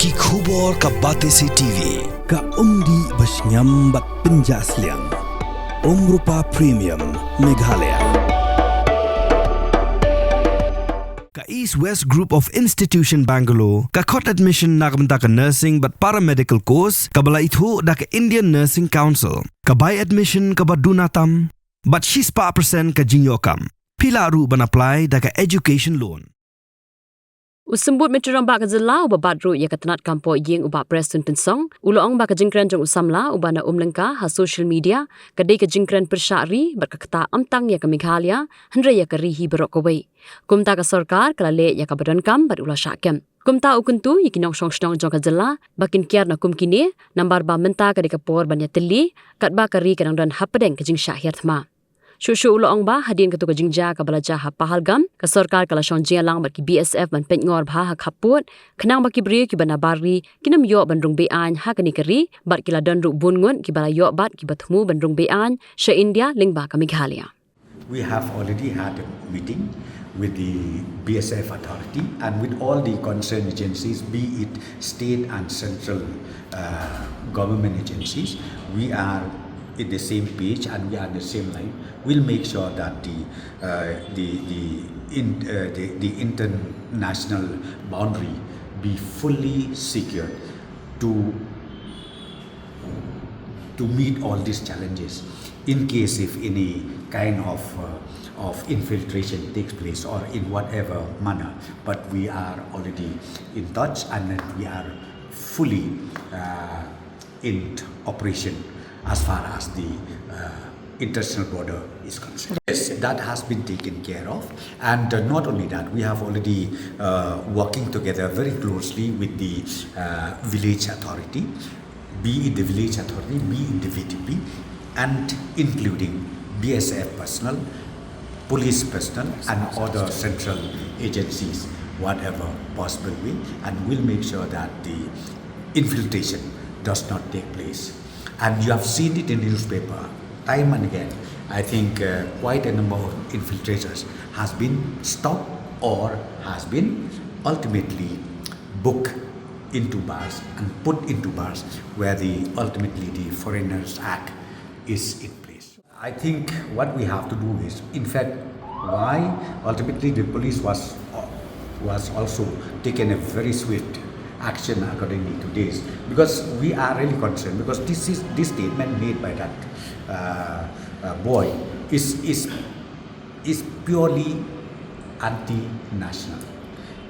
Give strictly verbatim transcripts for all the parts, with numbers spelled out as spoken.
Ki khubor ka Batesi T V, ka umdih ba shngiam bad pynjah sliang. Umrupa Premium, Meghalaya. Ka East West Group of Institution Bangalore, ka khot admission na ka bynta ka nursing bad paramedical course, kaba la ithuh da ka Indian Nursing Council, ka bai admission kaba duna tam, bad shispah percent ka jingïoh kam. Phi lah ruh ban apply da ka education loan. U Symbud Miti Rangbah ka jylla uba bat ruh ïa ka tnat kam poh ïing u Bah Prestone Tynsong, u la ong ba ka jingkren jong u samla uba na Umlyngka ha social media ka dei ka jingkren pyrshah ri bad ka ktah ym tang ïa ka Meghalaya hynrei ïa ka ri hi baroh kawei. Kumta ka sorkar ka la leh ïa kaba donkam bad u la shah kem. Kumta u kyntu ïa ki nongshong shnong jong ka jylla ba kin kiar na kum kine, namar ba mynta ka dei ka por ban ïatylli katba ka ri ka dang don hapdeng ka jingshah hiar thma. Shuh shuh u la ong ba hadien katto ka jingjia kaba la jia ha Pahalgam, ka sorkar ka la shong jingïalang bad ki B S F ban pynngor bha ha khappud, khnang ba ki briew kiba na bar ri kin ym ïoh ban rung be-aiñ ha kane ka ri, bad ki la don ruh bun ngut kiba la ïoh bat kiba thmu ban rung be-aiñ sha India lyngba ka Meghalaya. We have already had a meeting with the B S F authority and with all the concerned agencies, be it state and central, uh, government agencies. We are in the same page and we are in the same line. We'll make sure that the, uh, the, the, in, uh, the, the international boundary be fully secured to to meet all these challenges in case if any kind of, uh, of infiltration takes place or in whatever manner. But we are already in touch and then we are fully, uh, in operation as far as the, uh, international border is concerned. Yes, that has been taken care of. And, uh, not only that, we have already, uh, working together very closely with the, uh, village authority, be it the village authority, be it the V T P, and including B S F personnel, police personnel, and other central agencies, whatever possible way, and we'll make sure that the infiltration does not take place. And you have seen it in newspaper time and again. I think, uh, quite a number of infiltrators has been stopped or has been ultimately booked into bars and put into bars where the ultimately the Foreigners Act is in place. I think what we have to do is, in fact, why ultimately the police was, was also taken a very swift action accordingly to this, because we are really concerned, because this is, this statement made by that, uh, uh, boy is, is is purely anti-national.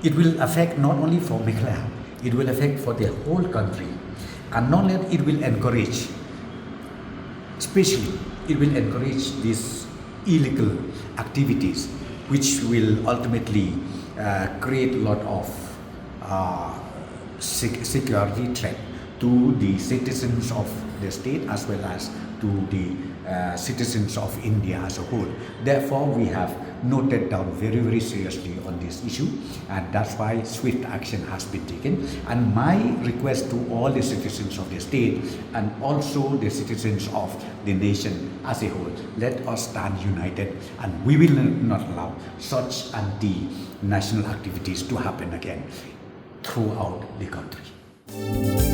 It will affect not only for Meghalaya, it will affect for the whole country. And not only it will encourage, especially it will encourage these illegal activities, which will ultimately, uh, create a lot of, uh, sec-, security threat to the citizens of the state as well as to the, uh, citizens of India as a whole. Therefore, we have noted down very, very seriously on this issue, and that's why swift action has been taken. And my request to all the citizens of the state and also the citizens of the nation as a whole, let us stand united, and we will not allow such anti-national activities to happen again throughout the country.